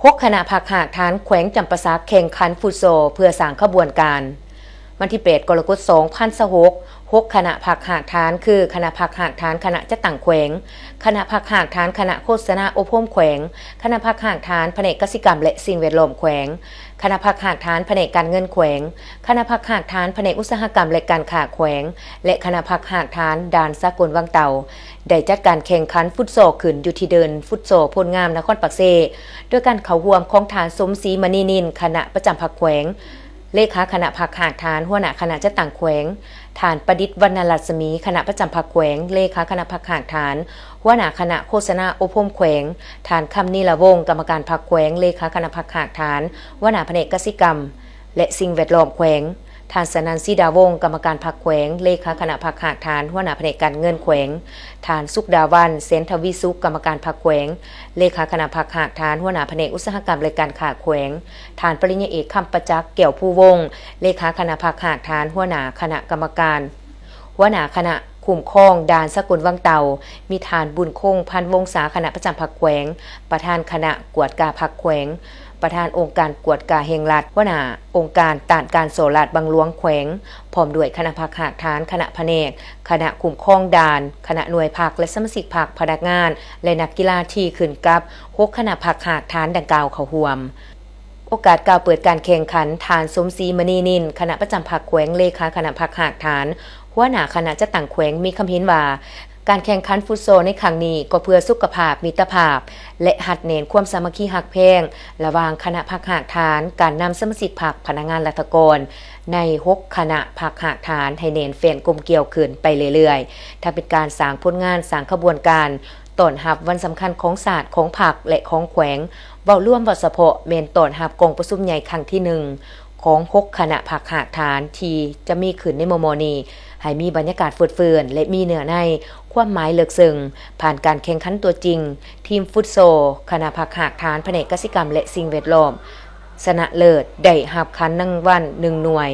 ຫົກຄະນະພັກຮາກຖານແຂວງຈຳປາສັກແຂ່ງຂັນຟຸດຊໍເພື່ອສ້າງຂະບວນການ. ວັນທີແປດ ກໍລະກົດ ສອງພັນຊາວຫົກ, ຫົກຄະນະພັກຮາກຖານ ຄື ຄະນະພັກຮາກຖານຄະນະຈັດຕັ້ງແຂວງ, ຄະນະພັກຮາກຖານຄະນະໂຄສະນາອົບຮົມແຂວງ, ຄະນະພັກຮາກຖານພະແນກກະສິກຳ ແລະ ສິ່ງແວດລ້ອມແຂວງ, ຄະນະພັກຮາກຖານພະແນກການເງິນແຂວງ, ຄະນະພັກຮາກຖານພະແນກອຸດສາຫະກຳ ແລະ ການຄ້າແຂວງ ແລະ ຄະນະພັກຮາກຖານດ່ານສາກົນວັງເຕົ່າ ໄດ້ຈັດການແຂ່ງຂັນຟຸດຊໍຂຶ້ນຢູ່ທີ່ເດີ່ນຟຸດຊໍໂພນງາມ ນະຄອນປາກເຊ ໂດຍການເຂົ້າຮ່ວມຂອງທ່ານ ສົມສີ ມະນີນິນ ຄະນະປະຈຳພັກແຂວງ ເລຂາຄະນະພັກຮາກຖານ ຫົວໜ້າຄະນະຈັດຕັ້ງແຂວງ, ທ່ານ ປະດິດ ວັນນະລັດສະໝີ ຄະນະປະຈຳພັກແຂວງ ເລຂາຄະນະພັກຮາກຖານ ຫົວໜ້າຄະນະໂຄສະນາອົບຮົມແຂວງ, ທ່ານ ຄຳນີລະວົງ ກຳມະການພັກແຂວງ ເລຂາຄະນະພັກຮາກຖານ ຫົວໜ້າພະແນກກະສິກຳ ແລະ ສິ່ງແວດລ້ອມແຂວງ, ທ່ານ ສະນັນ ສີດາວົງ ກຳມະການພັກແຂວງ ເລຂາຄະນະພັກຮາກຖານ ຫົວໜ້າພະແນກການເງິນແຂວງ, ທ່ານ ສຸກດາວັນ ແສນທະວີສຸກ ກຳມະການພັກແຂວງ ເລຂາຄະນະພັກຮາກຖານ ຫົວໜ້າພະແນກອຸດສາຫະກຳ ແລະ ການຄ້າແຂວງ, ທ່ານ ປະລິນຍາເອກ ຄຳປະຈັກ ແກ້ວພູວົງ ເລຂາຄະນະພັກຮາກຖານ ຫົວໜ້າຄະນະກຳມະການ ຫົວໜ້າຄະນະຄຸ້ມຄອງດ່ານສາກົນວັງເຕົ່າ, ມີທ່ານ ບຸນຄົງ ພັນວົງສາ ຄະນະປະຈຳພັກແຂວງ, ປະທານຄະນະກວດກາພັກແຂວງ, ປະທານອົງການກວດກາແຫ່ງລັດ, ຫົວໜ້າອົງການຕ້ານການສໍ້ລາດບັງຫຼວງແຂວງ, ພ້ອມດ້ວຍຄະນະພັກຮາກຖານ, ຄະນະພະແນກ, ຄະນະຄຸ້ມຄອງດ່ານ, ຄະນະໜ່ວຍພັກ ແລະ ສະມາຊິກພັກ, ພະນັກງານ ແລະ ນັກກິລາທີ່ຂຶ້ນກັບຫົກຄະນະພັກຮາກຖານດັ່ງກ່າວເຂົ້າຮ່ວມ. ໂອກາດກ່າວເປີດການແຂ່ງຂັນ, ທ່ານ ສົມສີ ມະນີນິນ ຄະນະປະຈຳພັກແຂວງ, ເລຂາຄະນະພັກຮາກຖານ, ຫົວໜ້າຄະນະຈັດຕັ້ງແຂວງ ມີຄຳເຫັນວ່າ ການແຂ່ງຂັນຟຸດຊໍໃນຄັ້ງນີ້ກໍເພື່ອສຸຂະພາບ, ມິດຕະພາບ ແລະ ຮັດແໜ້ນຄວາມສາມັກຄີຮັກແພງ ລະຫວ່າງຄະນະພັກຮາກຖານ, ການນຳ, ສະມາຊິກພັກ, ພະນັກງານລັດຖະກອນໃນຫົກຄະນະພັກຮາກຖານໃຫ້ແໜ້ນແຟ້ນກົມກ່ຽວຂຶ້ນໄປເລື້ອຍໆ, ທັງເປັນການສ້າງຜົນງານ, ສ້າງຂະບວນການ ຕ້ອນຮັບວັນສຳຄັນຂອງຊາດ, ຂອງພັກ ແລະ ຂອງແຂວງ. ເວົ້າລວມ, ເວົ້າສະເພາະ ແມ່ນຕ້ອນຮັບກອງປະຊຸມໃຫຍ່ຄັ້ງທີໜຶ່ງຂອງຫົກຄະນະພັກຮາກຖານທີ່ຈະມີຂຶ້ນໃນມໍ່ໆນີ້ ໃຫ້ມີບັນຍາກາດຟົດຟື້ນ ແລະ ມີເນື້ອໃນ, ຄວາມໝາຍເລິກເຊິ່ງ. ຜ່ານການແຂ່ງຂັນຕົວຈິງ, ທີມຟຸດຊໍຄະນະພັກຮາກຖານພະແນກກະສິກຳ ແລະ ສິ່ງແວດລ້ອມ ຊະນະເລີດ ໄດ້ຮັບຂັນລາງວັນໜຶ່ງໜ່ວຍ.